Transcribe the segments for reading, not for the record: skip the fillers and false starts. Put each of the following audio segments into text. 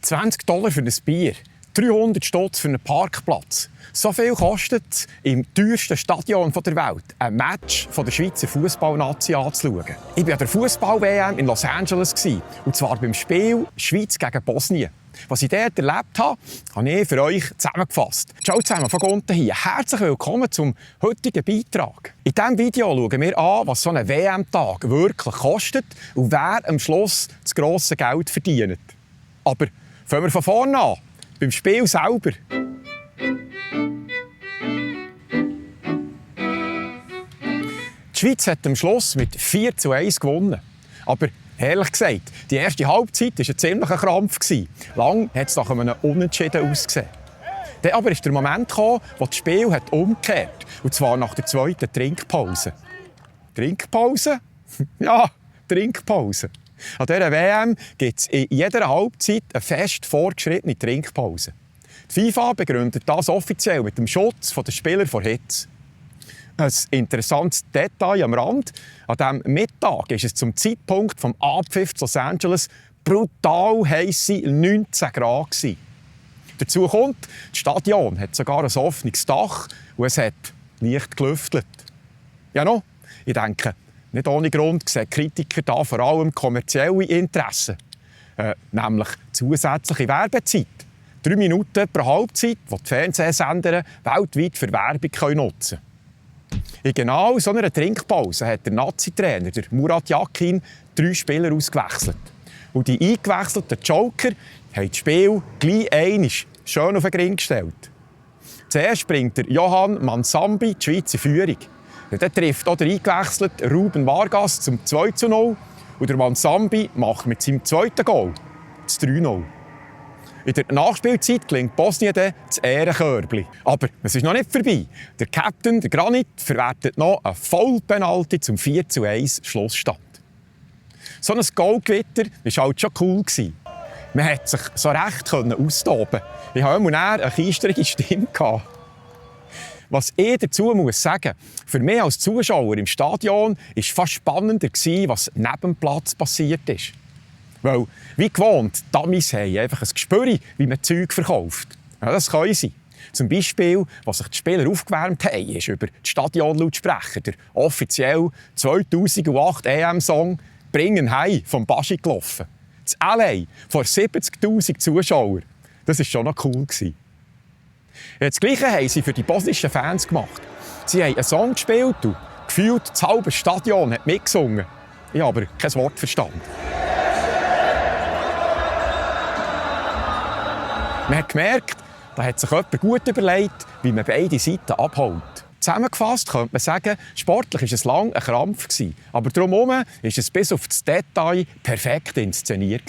$20 für ein Bier, 300 Stutz für einen Parkplatz. So viel kostet es, im teuersten Stadion der Welt ein Match von der Schweizer Fußballnazi anzuschauen. Ich war an der Fußball-WM in Los Angeles, und zwar beim Spiel Schweiz gegen Bosnien. Was ich dort erlebt habe, habe ich für euch zusammengefasst. Ciao zusammen, von unten hier. Herzlich willkommen zum heutigen Beitrag. In diesem Video schauen wir an, was so ein WM-Tag wirklich kostet und wer am Schluss das grosse Geld verdient. Aber fangen wir von vorne an, beim Spiel selber. Die Schweiz hat am Schluss mit 4:1 gewonnen. Aber ehrlich gesagt, die erste Halbzeit war ein ziemlicher Krampf. Lang hat es nach einem Unentschieden ausgesehen. Dann aber ist der Moment gekommen, wo das Spiel hat umgekehrt. Und zwar nach der zweiten Trinkpause. Trinkpause? Ja, Trinkpause. An dieser WM gibt es in jeder Halbzeit eine fest vorgeschrittene Trinkpause. Die FIFA begründet das offiziell mit dem Schutz der Spieler vor Hitze. Ein interessantes Detail am Rand. An diesem Mittag war es zum Zeitpunkt des Abpfiffs in Los Angeles brutal heisse 19 Grad. Dazu kommt, das Stadion hat sogar ein offenes Dach und es hat leicht gelüftet. Ja, no, ich denke, nicht ohne Grund sehen Kritiker da vor allem kommerzielle Interessen. Nämlich zusätzliche Werbezeit. 3 Minuten pro Halbzeit, die die Fernsehsender weltweit für Werbung nutzen können. In genau so einer Trinkpause hat der Nazi-Trainer, der Murat Yakin, 3 Spieler ausgewechselt. Und die eingewechselten Joker haben das Spiel gleich einmal schön auf den Ring gestellt. Zuerst bringt der Johan Mansambi die Schweiz in Führung. Dann trifft auch der eingewechselte Ruben Vargas zum 2:0 und der Mansambi macht mit seinem zweiten Goal das 3:0. In der Nachspielzeit gelingt Bosnien dann das Ehrenkörbli. Aber es ist noch nicht vorbei. Der Captain, der Granit, verwertet noch einen Vollpenalty zum 4:1 Schlussstand. So ein Goalgewitter war halt schon cool. Man konnte sich so recht austoben. Ich hatte auch eine keisterige Stimme. Was ich dazu muss sagen, für mich als Zuschauer im Stadion war es fast spannender, was neben dem Platz passiert ist. Weil, wie gewohnt, Dummies haben einfach ein Gespür, wie man Zeug verkauft. Ja, das können sie. Zum Beispiel, was sich die Spieler aufgewärmt haben, ist über die Stadionlautsprecher der offiziell 2008 EM-Song «Bringen Hei» vom Baschi gelaufen. Das LA vor 70'000 Zuschauern. Das war schon noch cool. Das Gleiche haben sie für die bosnischen Fans gemacht. Sie haben einen Song gespielt und gefühlt das halbe Stadion hat mitgesungen. Ich habe aber kein Wort verstanden. Man hat gemerkt, da hat sich jemand gut überlegt, wie man beide Seiten abholt. Zusammengefasst könnte man sagen, sportlich war es lange ein Krampf, aber drumherum war es bis auf das Detail perfekt inszeniert.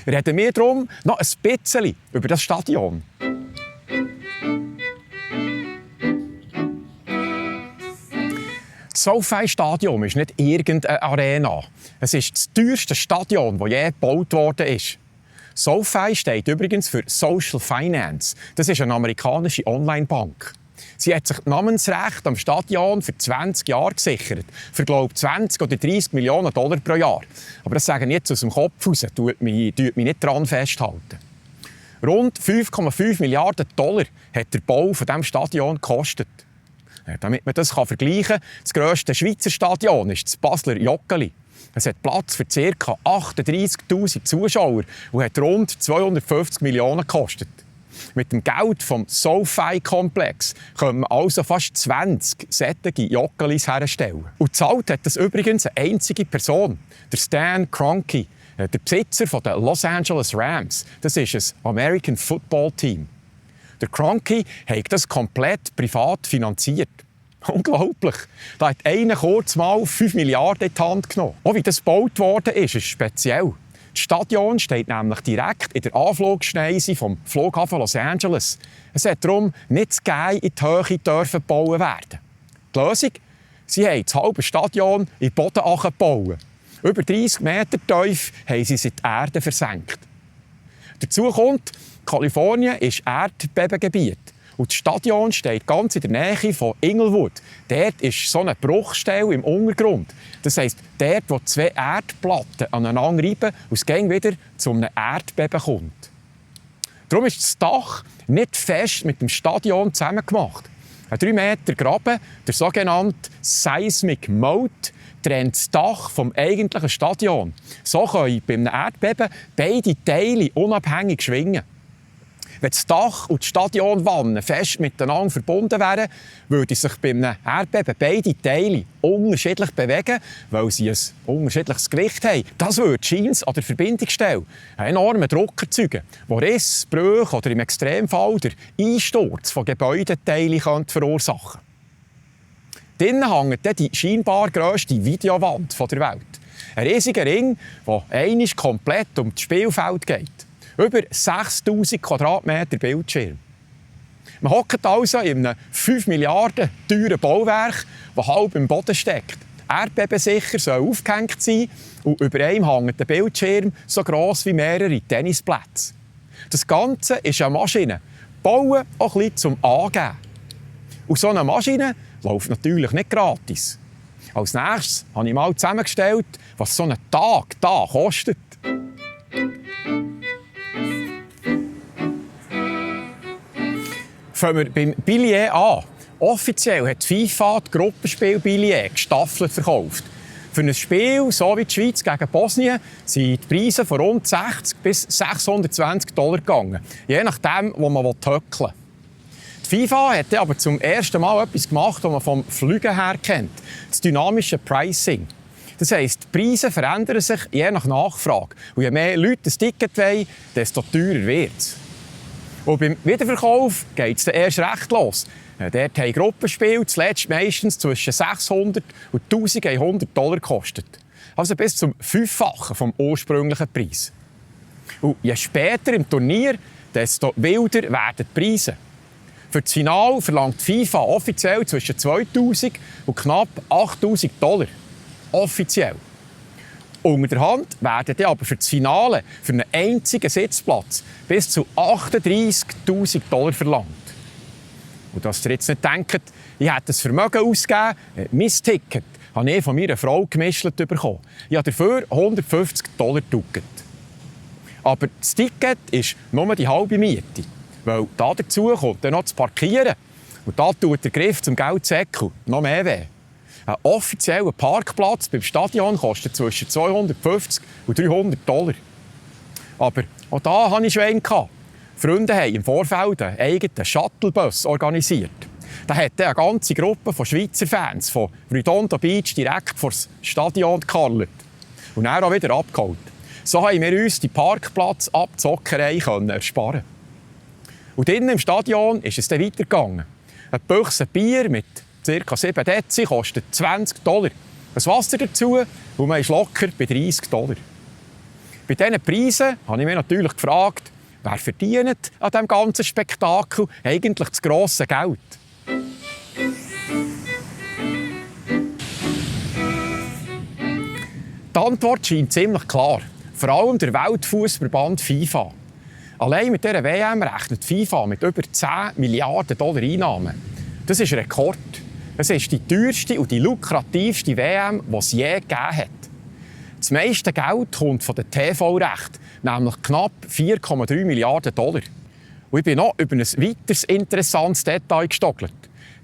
Reden wir darum noch ein bisschen über das Stadion. Das SoFi-Stadion ist nicht irgendeine Arena. Es ist das teuerste Stadion, das je gebaut worden ist. SoFi steht übrigens für Social Finance. Das ist eine amerikanische Online-Bank. Sie hat sich Namensrecht am Stadion für 20 Jahre gesichert. Für, glaube ich, 20 oder 30 Millionen $Millionen pro Jahr. Aber das sage ich jetzt aus dem Kopf raus, tut mich nicht daran festhalten. Rund 5,5 Milliarden $Dollar hat der Bau von diesem Stadion gekostet. Damit man das vergleichen kann, das grösste Schweizer Stadion ist das Basler Joggeli. Es hat Platz für ca. 38'000 Zuschauer und hat rund 250 Millionen gekostet. Mit dem Geld vom SoFi-Komplex können wir also fast 20 solche Joggelis herstellen. Und zahlt hat das übrigens eine einzige Person, der Stan Kroenke, der Besitzer der Los Angeles Rams. Das ist ein American Football Team. Der Kroenke hat das komplett privat finanziert. Unglaublich. Da hat einer kurz mal 5 Milliarden in die Hand genommen. Auch wie das gebaut worden ist speziell. Das Stadion steht nämlich direkt in der Anflugschneise vom Flughafen Los Angeles. Es hat darum nicht zu gehen in die Höhe gebaut werden. Die Lösung? Sie haben das halbe Stadion in den Boden gebaut. Über 30 Meter tief haben sie es in die Erde versenkt. Dazu kommt, Kalifornien ist Erdbebengebiet. Und das Stadion steht ganz in der Nähe von Inglewood. Dort ist so eine Bruchstelle im Untergrund. Das heisst, dort, wo zwei Erdplatten aneinander reiben und es ging wieder zu einem Erdbeben kommt. Darum ist das Dach nicht fest mit dem Stadion zusammengemacht. Ein 3 Meter Graben, der sogenannte Seismic Moat, trennt das Dach vom eigentlichen Stadion. So können bei einem Erdbeben beide Teile unabhängig schwingen. Wenn das Dach und die Stadionwanne fest miteinander verbunden wären, würden sich bei einem Erdbeben beide Teile unterschiedlich bewegen, weil sie ein unterschiedliches Gewicht haben. Das würde scheint an der Verbindungsstelle einen enormen Druck erzeugen, der Risse, Brüche oder im Extremfall der Einsturz von Gebäudeteilen verursachen könnte. Drinnen hängt dann die scheinbar grösste Videowand der Welt. Ein riesiger Ring, der einmal komplett um das Spielfeld geht. Über 6000 Quadratmeter Bildschirm. Man hockt also in einem 5 Milliarden teuren Bauwerk, das halb im Boden steckt. Erdbebensicher soll aufgehängt sein und über einem hängt der Bildschirm so gross wie mehrere Tennisplätze. Das Ganze ist eine Maschine. Bauen auch ein bisschen zum Angeben. Und so eine Maschine läuft natürlich nicht gratis. Als nächstes habe ich mal zusammengestellt, was so ein Tag da kostet. Fangen wir beim Billett an. Offiziell hat die FIFA die Gruppenspiel-Billett gestaffelt verkauft. Für ein Spiel, so wie die Schweiz gegen Bosnien, sind die Preise von rund 60 bis 620 $ gegangen. Je nachdem, wo man höckeln will. Die FIFA hat aber zum ersten Mal etwas gemacht, das man vom Fliegen her kennt. Das dynamische Pricing. Das heisst, die Preise verändern sich je nach Nachfrage. Und je mehr Leute ein Ticket wollen, desto teurer wird es. Und beim Wiederverkauf geht es erst recht los. Dort haben Gruppenspiele zuletzt meistens zwischen 600 und 1100 $ gekostet. Also bis zum 5-fachen vom ursprünglichen Preis. Und je später im Turnier, desto wilder werden die Preise. Für das Finale verlangt die FIFA offiziell zwischen 2000 und knapp 8000 $. Offiziell. Unter der Hand werden dann aber für das Finale für einen einzigen Sitzplatz bis zu 38'000 $ verlangt. Und dass ihr jetzt nicht denkt, ich hätte das Vermögen ausgegeben, mein Ticket habe ich von meiner Frau gemischt bekommen. Ich habe dafür 150 $ getugget. Aber das Ticket ist nur die halbe Miete. Weil dazu kommt dann noch das Parkieren. Und da tut der Griff zum Geldsäckel noch mehr weh. Ein offizieller Parkplatz beim Stadion kostet zwischen 250 und 300 $. Aber auch da hatte ich Schwein. Freunde haben im Vorfeld einen eigenen Shuttlebus organisiert. Da hat eine ganze Gruppe von Schweizer Fans von Redondo Beach direkt vor das Stadion gekarrt. Und dann auch wieder abgeholt. So haben wir uns die Parkplatzabzockerei ersparen. Und innen im Stadion ist es dann weitergegangen. Ein Büchse Bier mit ca. 7 Dezi kostet 20 $. Ein Wasser dazu und man ist locker bei 30 $. Bei diesen Preisen habe ich mich natürlich gefragt, wer verdient an diesem ganzen Spektakel eigentlich das grosse Geld? Die Antwort scheint ziemlich klar. Vor allem der Weltfußballverband FIFA. Allein mit dieser WM rechnet FIFA mit über 10 Milliarden $ Einnahmen. Das ist ein Rekord. Es ist die teuerste und die lukrativste WM, die es je gegeben hat. Das meiste Geld kommt von den TV-Rechten, nämlich knapp 4,3 Milliarden $. Und ich bin noch über ein weiteres interessantes Detail gestolpert.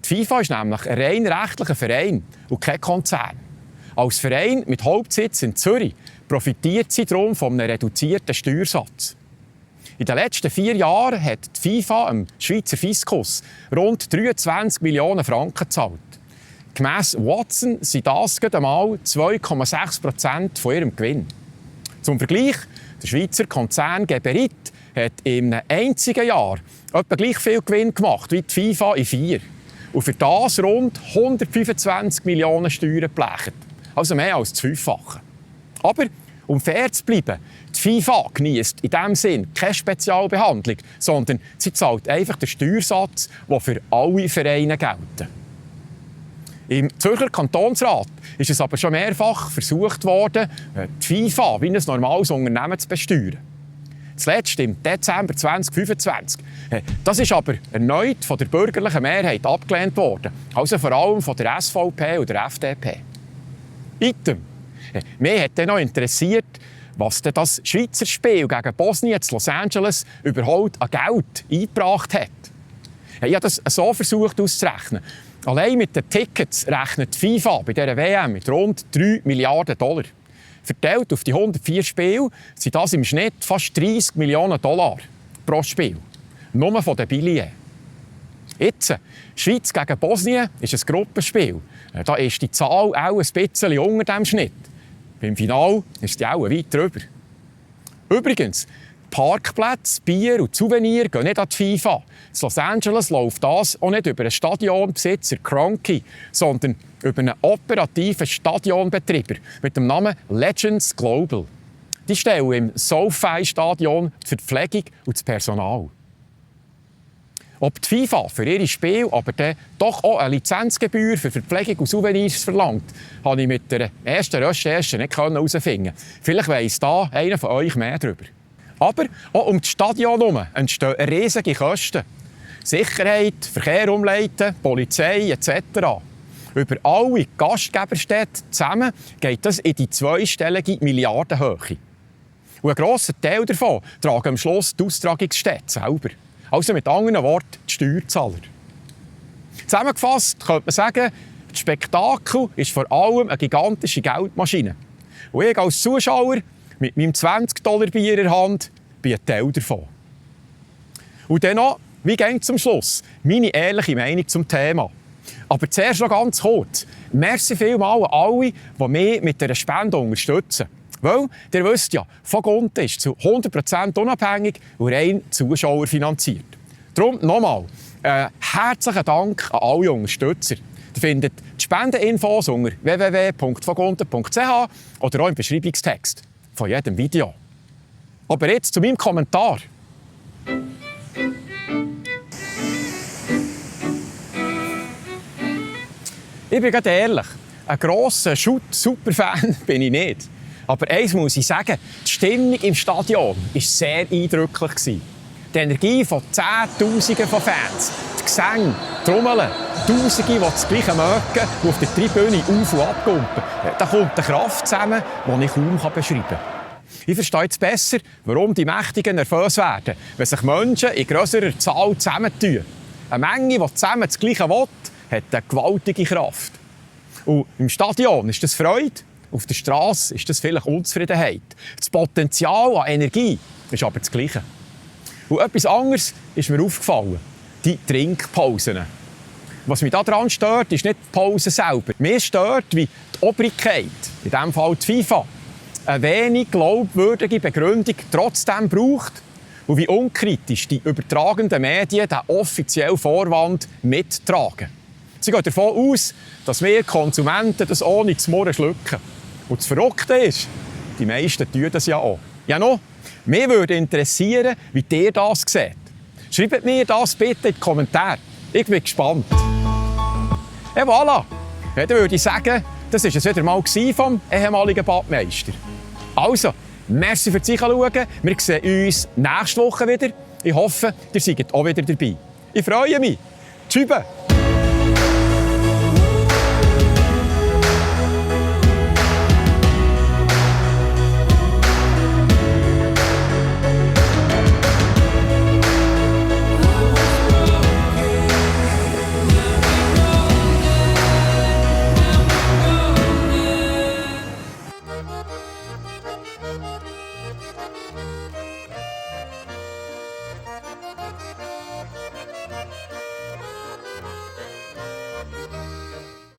Die FIFA ist nämlich ein rein rechtlicher Verein und kein Konzern. Als Verein mit Hauptsitz in Zürich profitiert sie darum von einem reduzierten Steuersatz. In den letzten 4 Jahren hat die FIFA dem Schweizer Fiskus rund 23 Millionen Franken gezahlt. Gemäss Watson sind das gerade einmal 2,6% von ihrem Gewinn. Zum Vergleich, der Schweizer Konzern Geberit hat in einem einzigen Jahr etwa gleich viel Gewinn gemacht wie die FIFA in 4. Und für das rund 125 Millionen Steuern geblecht. Also mehr als das 5-fache. Aber um fair zu bleiben, die FIFA genießt in diesem Sinn keine Spezialbehandlung, sondern sie zahlt einfach den Steuersatz, der für alle Vereine gilt. Im Zürcher Kantonsrat ist es aber schon mehrfach versucht worden, die FIFA wie ein normales Unternehmen zu besteuern. Das zuletzt im Dezember 2025. Das ist aber erneut von der bürgerlichen Mehrheit abgelehnt worden, also vor allem von der SVP und der FDP. Item. Mich hat dann noch interessiert, was denn das Schweizer Spiel gegen Bosnien in Los Angeles überhaupt an Geld eingebracht hat. Ich habe das so versucht auszurechnen. Allein mit den Tickets rechnet die FIFA bei dieser WM mit rund 3 Milliarden $. Verteilt auf die 104 Spiele sind das im Schnitt fast 30 Millionen $ pro Spiel. Nur von den Billionen. Jetzt, Schweiz gegen Bosnien ist ein Gruppenspiel. Da ist die Zahl auch ein bisschen unter dem Schnitt. Beim Finale ist die auch weit drüber. Übrigens, Parkplätze, Bier und Souvenirs gehen nicht an die FIFA. In Los Angeles läuft das auch nicht über einen Stadionbesitzer Kroenke, sondern über einen operativen Stadionbetreiber mit dem Namen Legends Global. Die stellen im SoFi-Stadion die Verpflegung und das Personal. Ob die FIFA für ihre Spiele aber dann doch auch eine Lizenzgebühr für Verpflegung und Souvenirs verlangt, habe ich mit der ersten Recherche nicht herausfinden. Vielleicht weiss da einer von euch mehr darüber. Aber auch um das Stadion herum entstehen riesige Kosten. Sicherheit, Verkehr umleiten, Polizei etc. Über alle Gastgeberstädte zusammen geht das in die zweistellige Milliardenhöhe. Und einen grossen Teil davon tragen am Schluss die Austragungsstädte selber. Also mit anderen Worten die Steuerzahler. Zusammengefasst könnte man sagen, das Spektakel ist vor allem eine gigantische Geldmaschine. Und ich als Zuschauer mit meinem 20-$-Bier in der Hand bin ein Teil davon. Und dann noch, wie geht zum Schluss, meine ehrliche Meinung zum Thema. Aber zuerst noch ganz kurz. Merci vielmals an alle, die mich mit dieser Spende unterstützen. Weil, ihr wisst ja, Vogonte ist zu 100% unabhängig und rein Zuschauer finanziert. Darum nochmal, herzlichen Dank an alle Unterstützer. Ihr findet die Spendeninfos unter www.vogonte.ch oder auch im Beschreibungstext von jedem Video. Aber jetzt zu meinem Kommentar. Ich bin ganz ehrlich, ein grosser Schutt-Superfan bin ich nicht. Aber eins muss ich sagen, die Stimmung im Stadion war sehr eindrücklich. Die Energie von Zehntausenden von Fans, die Gesänge, die Trommeln, Tausende, die das Gleiche mögen und auf der Tribüne auf- und abkumpen. Da kommt eine Kraft zusammen, die ich kaum beschreiben kann. Ich verstehe jetzt besser, warum die Mächtigen nervös werden, wenn sich Menschen in grösserer Zahl zusammentun. Eine Menge, die zusammen das Gleiche will, hat eine gewaltige Kraft. Und im Stadion ist das Freude, auf der Straße ist das vielleicht Unzufriedenheit. Das Potenzial an Energie ist aber das Gleiche. Und etwas anderes ist mir aufgefallen: die Trinkpausen. Was mich daran stört, ist nicht die Pause selber. Mir stört, wie die Obrigkeit, in diesem Fall die FIFA, eine wenig glaubwürdige Begründung trotzdem braucht und wie unkritisch die übertragenden Medien den offiziellen Vorwand mittragen. Sie gehen davon aus, dass wir Konsumenten das ohne zu murren schlucken. Und das Verrückte ist, die meisten tun das ja auch. Ja noch, mich würde interessieren, wie ihr das seht. Schreibt mir das bitte in die Kommentare. Ich bin gespannt. Et voilà! Ja, dann würde ich sagen, das war es wieder mal vom ehemaligen Badmeister. Also, merci fürs Zuschauen. Wir sehen uns nächste Woche wieder. Ich hoffe, ihr seid auch wieder dabei. Ich freue mich. Tschüss!